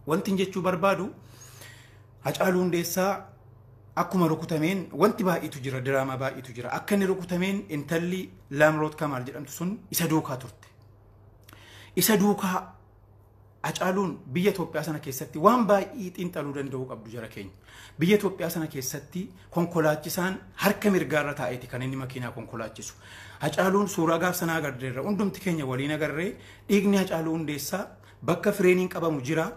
Wanti jechuu barbaadu Hacaaluu Hundeessaa akkuma rukutameen wanti baay'eetu jira, diraamaa baay'eetu jira. Akka inni rukutameen intalli Laamroot Kamaal jedhamtu sun isa duukaa turte. Isa duukaa Hacaaluun biyya Itoophiyaa sana keessatti waan baay'ee xiinxaluu danda'uu qabdu jara keenya. Biyya Itoophiyaa sana keessatti konkolaachisaan harka mirgaarra taa'eeti kan inni makiinaa konkolaachisu. Hacaaluun suuraa gaaf sanaa agarreerra, hundumti keenya waliin agarree dhiigni Hacaaluu Hundeessaa bakka fireeniin qabamu jira,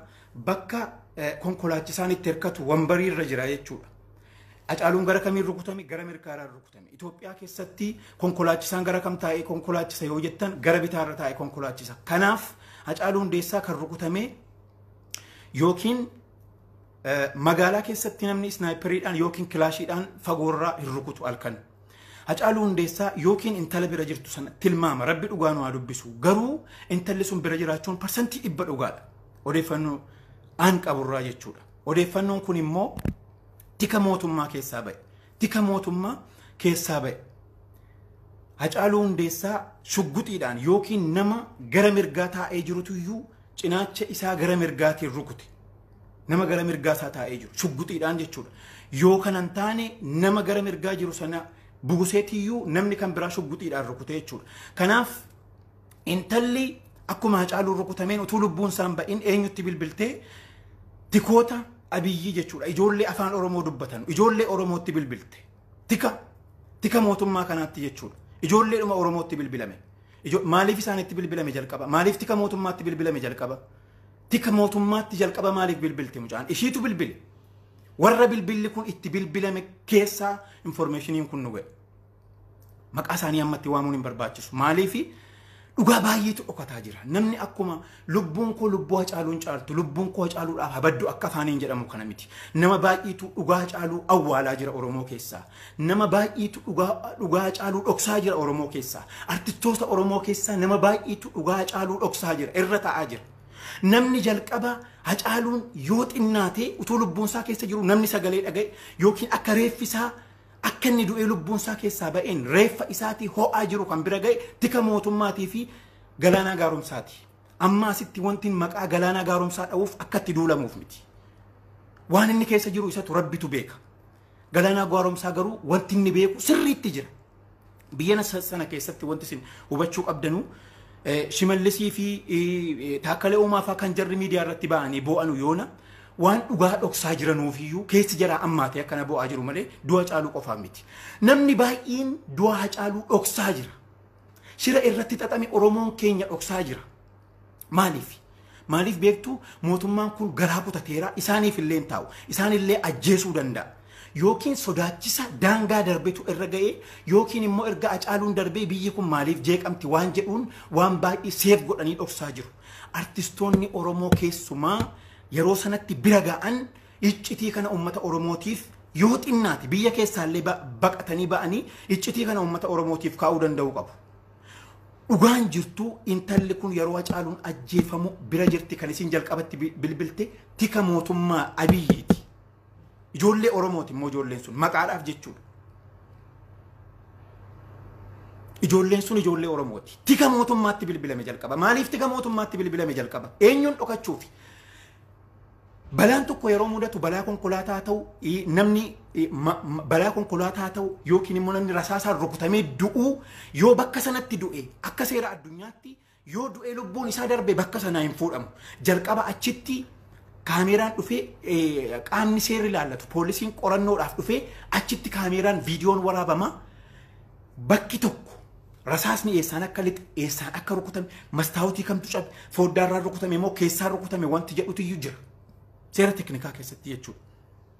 bakka konkolaachisaan itti hirkatu wambariirra jira jechuudha. Hacaaluun gara kamiin rukutame? Gara mirgaarraan rukutame. Itoophiyaa keessatti konkolaachisaan gara kam taa'ee konkolaachisa yoo jettan gara bitaarra taa'ee konkolaachisa. Kanaaf Hacaaluu Hundeessaa kan rukutame yookiin magaalaa keessatti namni isnaayiperiidhaan yookiin kilaashiidhaan fagoorraa hin rukutu halkan. Hacaaluu Hundeessaa yookiin intala bira jirtu sana tilmaama, rabbi dhugaa nu haa dubbisu. Garuu intalli sun bira jiraachuun 100% dhugaadha. Odeeffannoo aan qaburraa jechuudha. Odeeffannoon kun immoo tika mootummaa keessaa ba'e. Tika mootummaa keessaa ba'e. Hacaaluu Hundeessaa shugguxiidhaan yookiin nama gara mirgaa taa'ee jirutu iyyuu cinaacha isaa gara mirgaatiin rukute. Nama gara mirgaa isaa taa'ee jiru shugguxiidhaan jechuudha. Yoo kanan taane nama gara mirgaa jiru sana buuseetiyyuu namni kan biraa shugguxiidhaan rukute jechuudha. Kanaaf intalli akkuma Hacaaluun rukutameen utuu lubbuun isaan ba'in eenyutti bilbiltee tikoota Abiyyi jechuudha. Ijoollee afaan Oromoo dubbatan ijoollee Oromootti bilbilte. Tika mootummaa kanaatti jechuudha. Ijoolleedhuma Oromootti bilbilame. Maaliif isaanitti bilbilame jalqaba? Maaliif tika mootummaatti bilbilame jalqaba? Tika mootummaatti jalqaba maaliif bilbilte mucaan? Ishiitu bilbile. Warra bilbilli kun itti bilbilame keessaa informeeshiniin kun nu ga'e. Maqaa isaanii ammatti waamuun hin barbaachisu. Maaliif dhugaa baay'eetu dhokataa jira. Namni akkuma lubbuun koo lubbuu Hacaaluun caaltu, lubbuun koo Hacaaluudhaaf habaddu akka afaaniin jedhamu kana miti. Nama baay'eetu dhugaa Hacaaluu awwaalaa jira Oromoo keessaa. Nama baay'eetu dhugaa Hacaaluu dhoksaa jira Oromoo keessaa. Artistoota Oromoo keessaa nama baay'eetu dhugaa Hacaaluu dhoksaa jira, irra taa'aa jira. Namni jalqaba Hacaaluun yoo xinnaate utuu lubbuun isaa keessa jiru namni sagalee dhaga'e yookiin akka reeffi isaa akka inni du'ee lubbuun isaa keessaa ba'een reeffa isaatii ho'aa jiru kan bira ga'e tika mootummaatii fi Galaanaa Gaaromsaati. Amma asitti wanti maqaa Galaanaa Gaaromsaa dha'uuf akka itti duulamuuf miti. Waan inni keessa jiru isatu rabbitu beeka. Galaanaa Gaaromsaa garuu wanti inni beeku sirriitti jira. Biyya sana keessatti wanti isin hubachuu qabdanuu Shimallisii fi Taakkalee Uumaa fa'aa kan jarri miidiyaa irratti ba'anii boo'anu yoona waan dhugaa dhoksaa jiranuufiyyuu keessi jaraa ammaatee akkana boo'aa jiru malee du'a Hacaaluu qofaa miti. Namni baay'een du'a Hacaaluu dhoksaa jira. Shira irratti xaxame Oromoon keenya dhoksaa jira. Maaliif? Maaliif beektu mootummaan kun garaa kutateera, isaaniif illee hin taa'u. Isaan illee ajjeesuu danda'a. Yookiin sodaachisa daangaa darbetu irra ga'ee yookiin immoo erga Hacaaluun darbee biyyi kun maaliif jeeqamti waan jedhuun waan baay'ee seef godhanii dhoksaa jiru. Artistoonni Oromoo keessumaa yeroo sanatti bira ga'an iccitii kana uummata Oromootiif yoo xinnaate biyya keessaallee baqatanii ba'anii iccitii kana uummata Oromootiif kaa'uu danda'uu qabu. Dhugaan jirtu intalli kun yeroo Hacaaluun ajjeefamu bira jirti kan isin jalqabatti bilbilte tika mootummaa Abiyyiiti. Ijoollee Oromooti immoo ijoolleen sun maqaadhaaf jechuudha. Ijoolleen sun ijoollee Oromooti. Tika mootummaatti bilbilame jalqaba. Maaliif tika mootummaatti bilbilame jalqaba? Eenyuun dhokachuufi? Balaan tokko yeroo mudatu balaa konkolaataa ta'u namni balaa konkolaataa ta'u yookiin immoo namni rasaasaan rukutamee du'uu yoo bakka sanatti du'e akka seera addunyaatti yoo du'e lubbuun isaa darbe bakka sanaa hin fuudhamu. Jalqaba achitti kaameeraan dhufee qaamni seerri ilaallatu poolisiin qorannoodhaaf dhufee achitti kaameeraan viidiyoon waraabama. Bakki tokko rasaasni eessaan akka lixe eessaan akka rukutame mastaawotii kamtu cabe foddaarraa rukutame immoo keessaan rukutame wanti jedhutu iyyuu jira. Seera teknikaa keessatti jechuudha.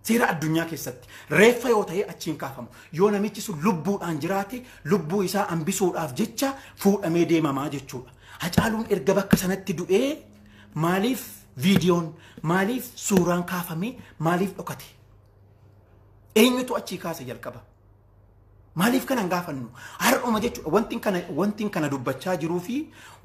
Seera addunyaa keessatti reeffa yoo ta'e achiin kaafamu. Yoo namichi sun lubbuudhaan jiraate lubbuu isaa hambisuudhaaf jecha fuudhamee deemamaa jechuudha. Hacaaluun erga bakka sanatti du'ee maaliif viidiyoon maaliif suuraan kaafame maaliif dhokate? Eenyutu achii kaase jalqaba? Maaliif kana hin gaafannu? Har'uma jechuudha wanti kana dubbachaa jiruu fi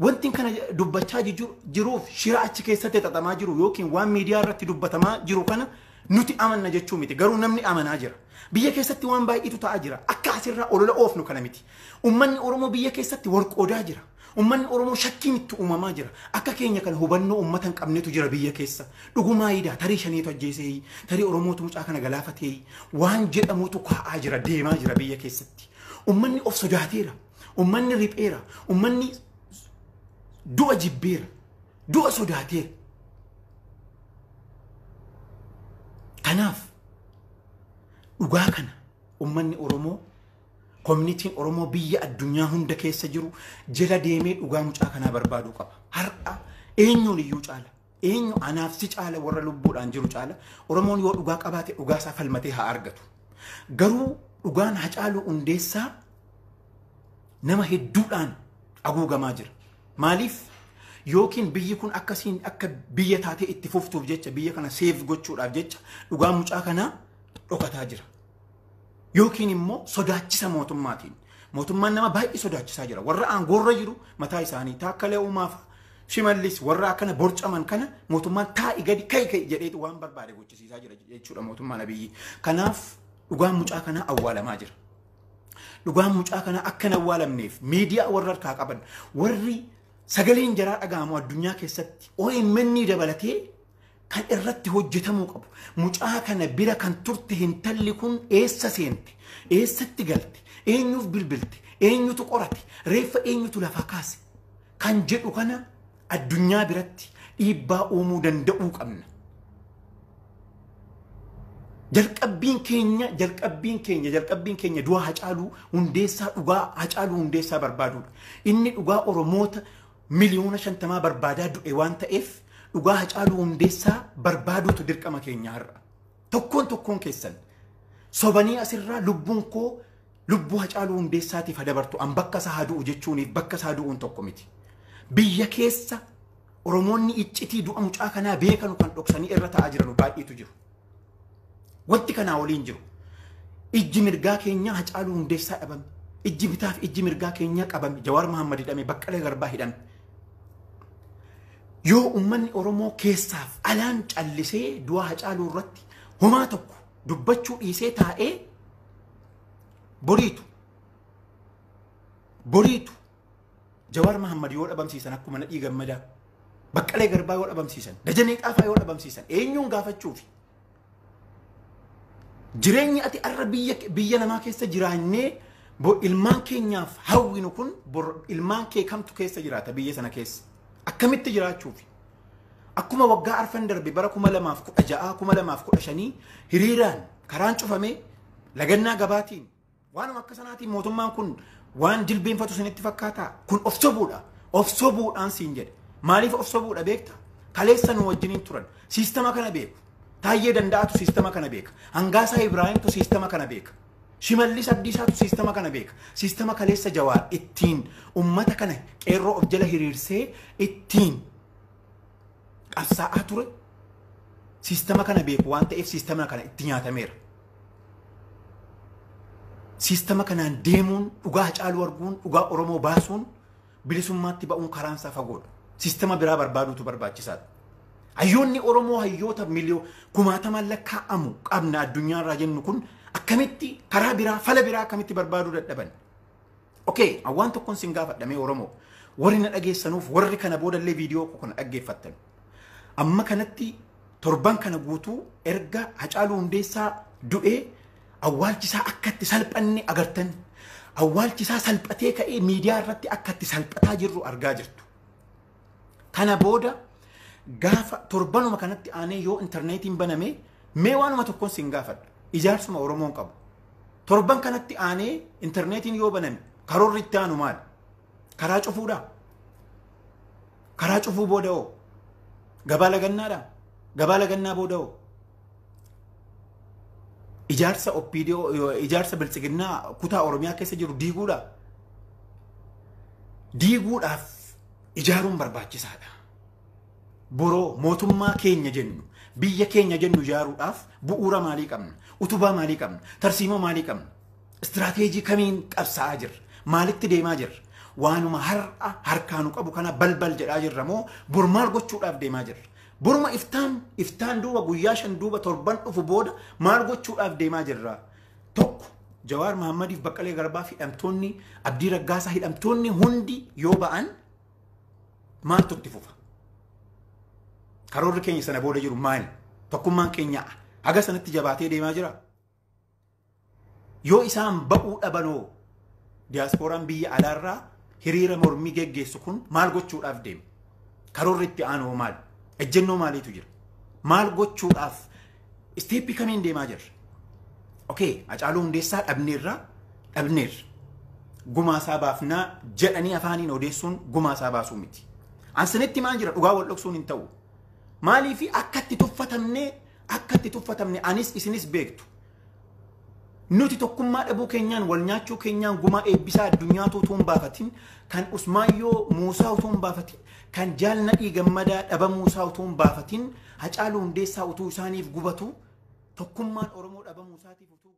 wanti kana dubbachaa jiruuf shira achi keessatti xaxamaa jiru yookiin waan miidiyaa irratti dubbatamaa jiru kana nuti amanna jechuu miti. Garuu namni amanaa jira. Biyya keessatti waan baay'eetu ta'aa jira. Akka asirraa olola oofnu kana miti. Uummanni Oromoo biyya keessatti wal qoodaa jira. Uummanni Oromoo shakkiin itti uumamaa jira. Akka keenya kana hubannoo uummata hin qabnetu jira biyya keessa. Dhugumaa yidaa tarii shaniitu ajjeesee, tarii Oromootu mucaa kana galaafatee waan jedhamutu kaa'aa jira, deemaa jira biyya keessatti. Uummanni of sodaateera. Uummanni ripheera. Uummanni du'a jibbeera. Du'a sodaateera. Kanaaf dhugaa kana uummanni Oromoo, koominitiin Oromoo biyya addunyaa hunda keessa jiru jala deemee dhugaa mucaa kanaa barbaaduu qaba. Har'a eenyuun iyyuu caala. Eenyu anaaf si caala, warra lubbuudhaan jiru caala. Oromoon yoo dhugaa qabaate dhugaa isaa falmatee haa argatu. Garuu dhugaan Hacaaluu Hundeessaa nama hedduudhaan haguugamaa jira. Maaliif? Yookiin biyyi kun akkasiin akka biyya taatee itti fuftuuf jecha, biyya kana seef gochuudhaaf jecha dhugaan mucaa kanaa dhokataa jira. Yookiin immoo sodaachisa mootummaatiin. Mootummaan nama baay'ee sodaachisaa jira. Warra aangoorra jiru mataa isaanii Taakkalee Uumaa fa'a, Shimallis, warra akkana borcaman kana mootummaan taa'i gadi ka'i ka'i jedheetu waan barbaade gochisiisaa jira jechuudha mootummaan Abiyyi. Kanaaf dhugaan mucaa kanaa awwaalamaa jira. Dhugaan mucaa kanaa akka hin awwaalamneef miidiyaa warra harkaa qaban, warri sagaleen jaraa dhaga'amu addunyaa keessatti OMN dabalatee kan irratti hojjetamuu qabu. Mucaa kana bira kan turte hintalli kun eessa seente? Eessatti galte? Eenyuuf bilbilte? Eenyutu qorate? Reeffa eenyutu lafaa kaase? Kan jedhu kana addunyaa biratti dhiibbaa uumuu danda'uu qabna. Jalqabbiin keenya, jalqabbiin keenya, jalqabbiin keenya du'a Hacaaluu Hundeessaa, dhugaa Hacaaluu Hundeessaa barbaaduudha. Inni dhugaa Oromoota 50,000,000 barbaadaa du'e waan ta'eef dhugaa Hacaaluu Hundeessaa barbaaduutu dirqama keenya har'a. Tokkoon tokkoon keessan sobanii asirraa lubbuun koo lubbuu Hacaaluu Hundeessaatiif haa dabartu, an bakka isaa haa du'u jechuuniif bakka isaa du'uun tokko miti. Biyya keessa Oromoonni iccitii du'a mucaa kanaa beekanu kan dhoksanii irra taa'aa jiran baay'eetu jiru. Wanti kanaa waliin jiru. Ijji mirgaa keenyaa Hacaaluu Hundeessaa dhabame. Ijji bitaaf ijji mirgaa keenyaa qabame. Jawaar Mahammad hidhame, Baqqalee Garbaa hidhame. Yoo uummanni Oromoo keessaaf alaan callisee du'a Hacaaluu irratti homaa tokko dubbachuu dhiisee taa'ee boriitu boriitu Jawaar Mahammad yoo dhabamsiisan akkuma Nadhii Gammadaa, Baqqalee Garbaa yoo dhabamsiisan, Dajanee Xaafaa yoo dhabamsiisan eenyuun gaafachuufi? Jireenyi ati arra biyya namaa keessa jiraannee ilmaan keenyaaf hawwinu kun ilmaan kee kamtu keessa jiraata biyya sana keessa? Akkamitti jiraachuufi? Akkuma waggaa arfan darbe bara 2016 2015 hiriiraan karaan cufamee lagannaa gabaatiin waanuma akka sanaatiin mootummaan kun waan jilbeenfatu sinitti fakkaataa? Kun of sobuudha. Of sobuudhaan siin jedhe. Maaliif of sobuudha beekta? Kaleessa nu wajjiniin turan. Siistama kana beeku. Taayyee Danda'atu siistama kana beeka. Hangaasaa Ibraahimtu siistama kana beeka. Shimallis Abdiisaatu siistama kana beeka. Siistama kaleessa Jawaar ittiin uummata kana qeerroo of jala hiriirsee ittiin qabsaa'aa ture. Siistama kana beeku waan ta'eef siistama kana itti nyaatameera. Siistama kanaan deemuun dhugaa Hacaaluu arguun, dhugaa Oromoo baasuun, bilisummaatti ba'uun karaan isaa fagoodha. Siistama biraa barbaaduutu barbaachisaadha. Hayyoonni Oromoo hayyoota kumaatamaan lakkaa'amu qabna addunyaarraa jennu kun akkamitti karaa biraa fala biraa akkamitti barbaaduu dadhaban? Okay, waan tokkoon sin gaafadhamee Oromoo. Warri na dhageessanuuf warri kana boodallee viidiyoo koo kana dhaggeeffattan. Amma kanatti torban kana guutuu erga Hacaaluu Hundeessaa du'ee awwaalchisaa akka itti salphanne agartan. Awwaalchisaa salphatee ka'ee miidiyaa irratti akka itti salphataa jirru argaa jirtu. Kana booda gaafa torbanuma kanatti aanee yoo intarneetiin baname mee waanuma tokkoon sin gaafadha. Ijaarsuma Oromoon qabu. Torban kanatti aanee intarneetiin yoo baname karoorri itti aanu maali? Karaa cufuudhaa? Karaa cufuu booda hoo? Gabaa lagannaadhaa? Gabaa lagannaa booda hoo? Ijaarsa OPDO, ijaarsa Biltsiginnaa kutaa Oromiyaa keessa jiru diiguudhaa? Diiguudhaaf ijaaruun barbaachisaadha. Boroo mootummaa keenya jennu, biyya keenya jennu ijaaruudhaaf bu'uura maalii qabna? Utubaa maalii qabna? Tarsiimoo maalii qabna? Istiraateejii kamiin qabsaa'aa jirra? Maalitti deemaa jirra? Waanuma har'a harkaanu qabu kana balbal jedhaa jirra moo bor maal gochuudhaaf deemaa jirra? Boruma iftaan duuba guyyaa 5 duuba torban dhufu booda maal gochuudhaaf deemaa jirra? Tokko Jawaar Mahammadiif Baqqalee Garbaa hidhamtoonni, Abdii Raggaasaa hidhamtoonni hundi yoo ba'an Maaltu itti fufa? Karoorri keenya sana booda jiru maali? Tokkummaan keenya haga sanatti jabaatee deemaa jira? Yoo isaan ba'uu dhabanoo diyaaspooraan biyya alaarraa hiriira mormii geggeessu kun maal gochuudhaaf deema? Karoorri itti aanu maali? Ejjennoo maaliitu jira? Maal gochuudhaaf step kamiin deemaa jirra? Okay, Hacaaluu Hundeessaa dhabneerra. Gumaasaa baafnaa jedhanii afaaniin odeessuun gumaasaa baasuu miti. Ansinitti maal jira dhugaa wal dhoksuun hin ta'u. Maaliif akka itti tuffatamne anis isinis beektu. Nuti tokkummaa dhabuu keenyaan wal nyaachuu keenyaan gumaa eebbisaa addunyaatu utuu hin baafatin, kan Usmaayyoo Muusaa utuu hin baafatin, kan Jaalnadhii Gammadaa dhabamuu isaa utuu hin baafatin, Hacaaluu Hundeessaa utuu isaaniif gubatu, tokkummaan Oromoo dhabamuu isaatiif utuu